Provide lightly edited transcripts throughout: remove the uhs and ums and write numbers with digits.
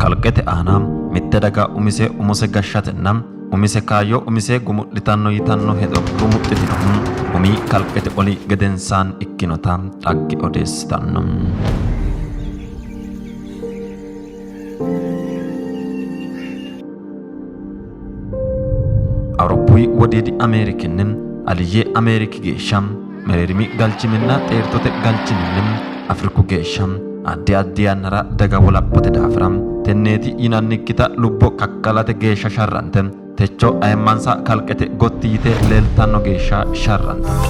Kalqete aana mitte daga umise umose gashshatenna umise kaayyo umise gumu'litanno yitanno hedo rumuxxitinohu umi kalqete oli gedensaanni ikkinota dhagge odeessitanno. Awuroppuy Wodiidi Ameerikinni Aliyye Ameeriki geeshsha, Mereerimi Galchiminna Xeertote Galchiminni Afriku geeshsha addi addi yannara daga wolaphote daafira tenneeti yinannikkita lubbo kakkalate geeshsha sharrante techo ayimmansa kalqete gotti yite leeltanno geeshsha sharrantino.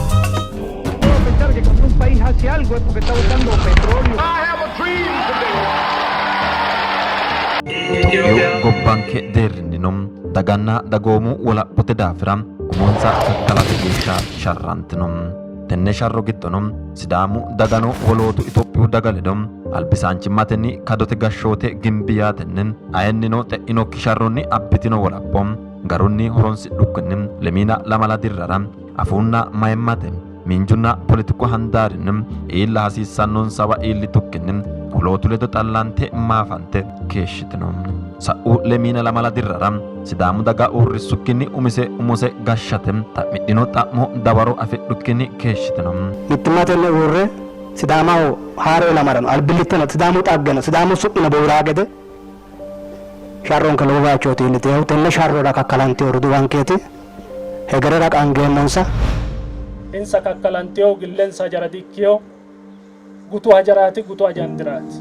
Itophiyu gobbanke deerrinnino daganna dagoomu wolaphote daafira umonsa kakkalate geeshsha sharrantino. Tenne sharro giddono Sidaamu dagano wolootu Itophiyu daga ledo albisaanchimmatenni kadote gashshoote gimbi yaatenni ayennino xe'inokki sharronni abbitino wolapho garunni horonsidhukkinni lemiina lamala dirrara afuunna mayimmate miinjunna poletiku handaarinni iilla hasiissannonsawa iillitukkinni wolootu ledo xallante maafante keeshshitino. Sa'u lemiina lamala dirrara Sidaamu daga uurrissukkinni umise umose gashshate xa'midhino xa'mo dawaro afidhukkinni keeshshitino. Mittimmatenni uurre Sidaamaho haaro ilamarano albillitteno Sidaamu xaggeno Sidaamu su'mino bowirraa gede sharronke lowo bayichooti iillitinohu. Tenne sharrora kakkalantino roduuwankeeti. Hegerera qaangeemmonsa. Insa kakkalantinohu gillensa hajara di''ikkino, gutu hajaraati, gutu ajandiraati.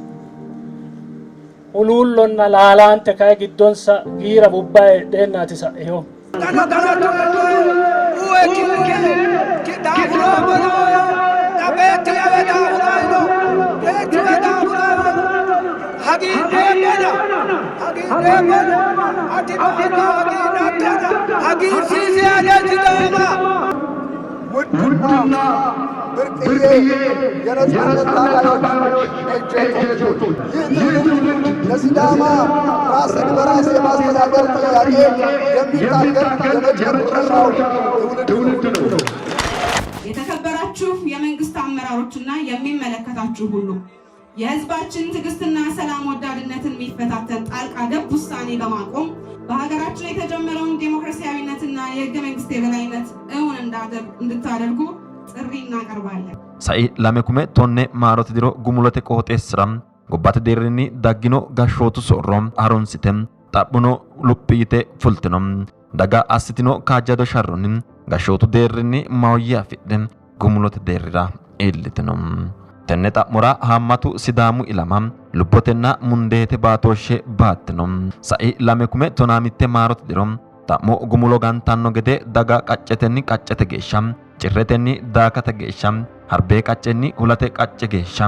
Huluullonna laalaante kayi giddonsa giira bubbae heedheennaati sa'inohu. ውድና ብርቅዬ የነጻነት ታጋዮች እጀቶች ይህ ትውልድ ለሲዳማ ራስን በራስ የማስተዳደር ጥያቄ የሚታገል የመጨረሻው ትውልድ ነው። የተከበራችሁ የመንግስት አመራሮችና የሚመለከታችሁ ሁሉ የህዝባችን ትዕግስትና ሰላም ወዳድነትን የሚፈታተን ጣልቃ ገብ ውሳኔ በማቆም በሀገራችን የተጀመረውን ዴሞክራሲያዊነትና የህገ መንግስት የበላይነት እውን እንድታደርጉ ጥሪ እናቀርባለን። Sai lame kume tonne maarote diro gumulote qooxeessira gobbate deerrinni daggino gashshootu soorro harunsite xa'mono luphi yite fultino. Daga assitino kaajjado sharronni gashshootu deerrinni maahoyye afidhe gumulote deerrira iillitino. Tenne xa'mora haammatu Sidaamu ilama lubbotenna mundeete baatooshshe baattino. Sai 2015 maarote diro xa'mo gumulo gantanno gede daga qaccetenni qaccete geeshsha, Cirretenni Daakate geeshsha, Harbee qaccenni Hulate qacce geeshsha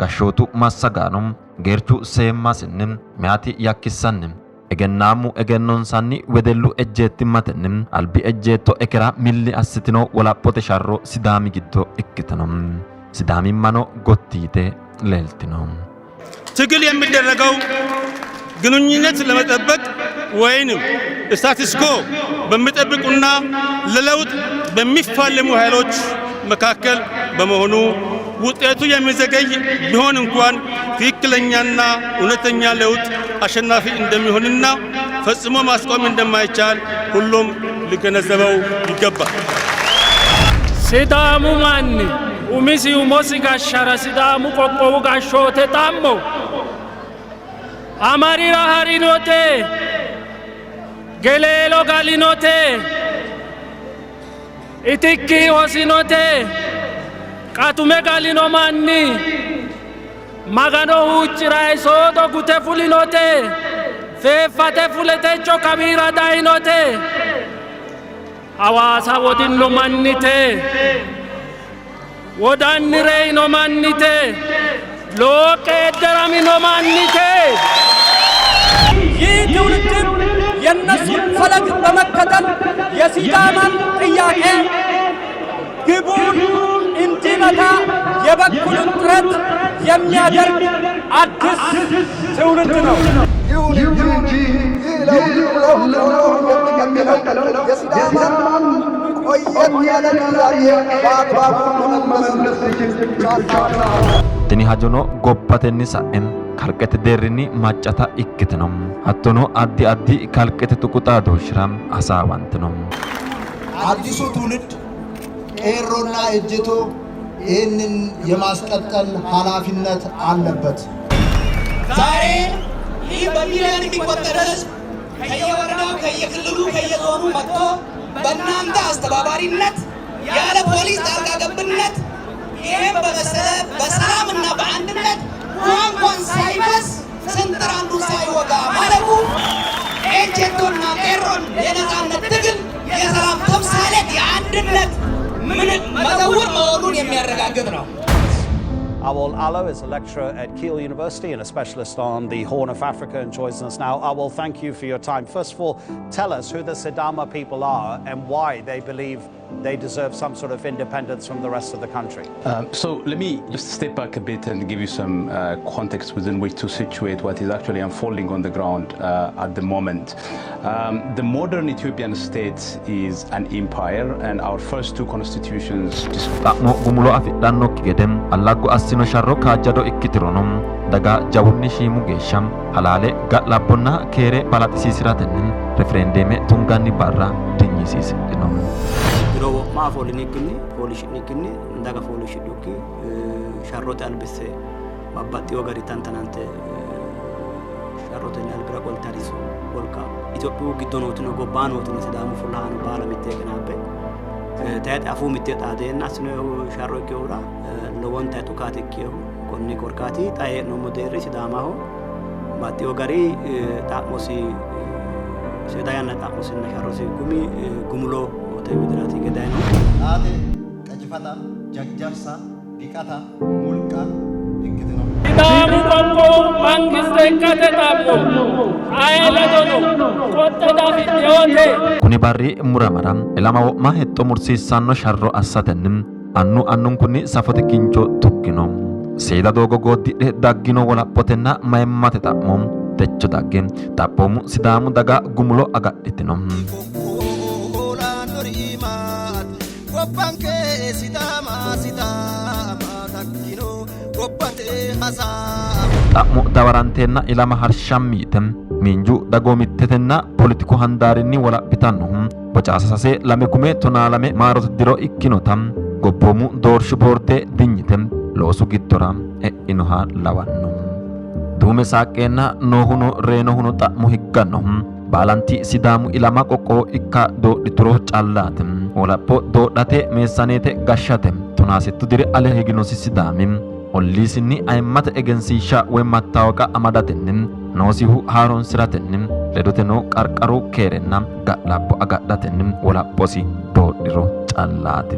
gashshootu massagaano geerchu seemmasinni, meyaati yakkissanni, Egennaammu egennonsanni, wedellu ejjeettimmatenni albi ejjeetto ekera milli assitino wolaphote sharro Sidaami giddo ikkitino. Sidaamimmano gotti yite leeltino. ትግል የሚደረገው ግንኙነት ለመጠበቅ ወይንም ስታትስኮ በሚጠብቁና ለለውጥ በሚፋለሙ ኃይሎች መካከል በመሆኑ ውጤቱ የሚዘገይ ቢሆን እንኳን ትክክለኛና እውነተኛ ለውጥ አሸናፊ እንደሚሆንና ፈጽሞ ማስቆም እንደማይቻል ሁሉም ሊገነዘበው ይገባል። Sidaamu manni umisi umosi gashshara Sidaamu qoqqowu gashshoote xa'mo amarira harinote, Geleelo galinote, itikki hosinote, qatume galino manni Magano huucci'rayi soodo gute fulinote, feeffate fule techo kawiira dayinote, Hawaasa wodinno mannite, wodanni reyino mannite, looqqe edderamino mannite. ይህ ትውልድም የእነሱን ፈለግ በመከተል የሲዳማን ጥያቄ ግቡን እንዲመታ የበኩሉን ጥረት የሚያደርግ አዲስ ትውልድ ነው። ይሁን እንጂ ይህ ለውጥ ለውጥ ሆኖ የሚቀጥለው የሲዳማን ቆየት ያለ ጥያቄ በአግባቡ መመለስ ሲችል ብቻ ነው። Tini hajono gobbatenni sa'e kalqete deerrinni maccata ikkitino. Hattono addi addi kalqete tuqu xaadooshshira hasaawantino. አዲሱ ትውልድ ቄሮና ኤጄቶ ይህንን የማስቀጠል ኃላፊነት አለበት። ዛሬ ይህ በሚሊዮን የሚቆጠር ህዝብ ከየወረዳው፣ ከየክልሉ፣ ከየዞኑ መጥቶ በእናንተ አስተባባሪነት ያለ ፖሊስ ጣልቃ ገብነት ይህም በመሰለ በሰላምና በአንድነት ውሃ እንኳን ሳይፈስ ስንጥር አንዱን ሳይወጋ ማለቁ ኤጄቶና ቄሮን የነፃነት ትግል የሰላም ተምሳሌት የአንድነት መዘውር መሆኑን የሚያረጋግጥ ነው። Awol Allo is a lecturer at Keele University and a specialist on the Horn of Africa and joins us now. Awol, thank you for your time. First of all, tell us who the Sidama people are and why they believe they deserve some sort of independence from the rest of the country. So let me just step back a bit and give you some context within which to situate what is actually unfolding on the ground at the moment. The modern Ethiopian state is an empire, and our first two constitutions Xa'mo gumulo afidhannokki gede allaggo assino sharro kaajjado ikkitirono daga jawunni shiimu geeshsha halaale ga'labbonna keere balaxisiisiratenni referendeeme tunganni barra dinyisiisidhino. Diro wo'ma ofollinikkinni fooliishshi'nikkinni daga fooliishshidhukki sharrote albisse babbaxxewo gari tantanante sharrotenni albira qolte harisu wolqa Itophiyu giddo nootino gobbaa nootino Sidaamu fullahaano baala mittee qinaabbe tayixe afuu mittee xaadeenna assinohu sharro ikkinohura lowonta xukaati ikkinohu konni korkaati xa hee'noommo deerri Sidaamaho baxxewo gari xa'mosi seeda yanna xa'mosinna sharrosi gumi gumulo widiraati hige dayino. Xaate qacifata, jajjarsa, diqata, mulqa ikkitino. Sidaamu qoqqowu mangiste ikkate xa'mo aye ledono qoxxe dafidhinote. Kuni barri muramara ilama wo'ma hexxo mursiissanno sharro assatenni annu annunkunni safote kincho tuggino. Seeda doogo gooddidhe daggino wolaphotenna mayimmate xa'mo techo dagge xaphoomu Sidaamu daga gumulo agadhitino. Gobbanke Sidaama Sidaama daggino gobbate hasaawa. Xa'mo dawaranteenna ilama harshammi yite miinju dagoomittetenna poletiku handaarinni wolaphitannohu Bocaasa sase lame kume tonaa lame maarote diro ikkinota gobboomu doorshu boorde dinyite loosu giddora e'inoha lawanno. Duume saaqqeenna noohuno reyinohuno xa'mo higgannohu baalanti Sidaamu ilama qoqqowo ikka doodhituro callaati. Wolapho doodhate meessaneete gashshate tonaasettu diri ale higinosi Sidaami olliisinni ayimmate egensiishsha woy mattaawoqa amadatenni noosihu haaroonsi'ratenni ledoteno qarqaru keerenna ga'labbo agadhatenni wolaphosi doodhiro callaati.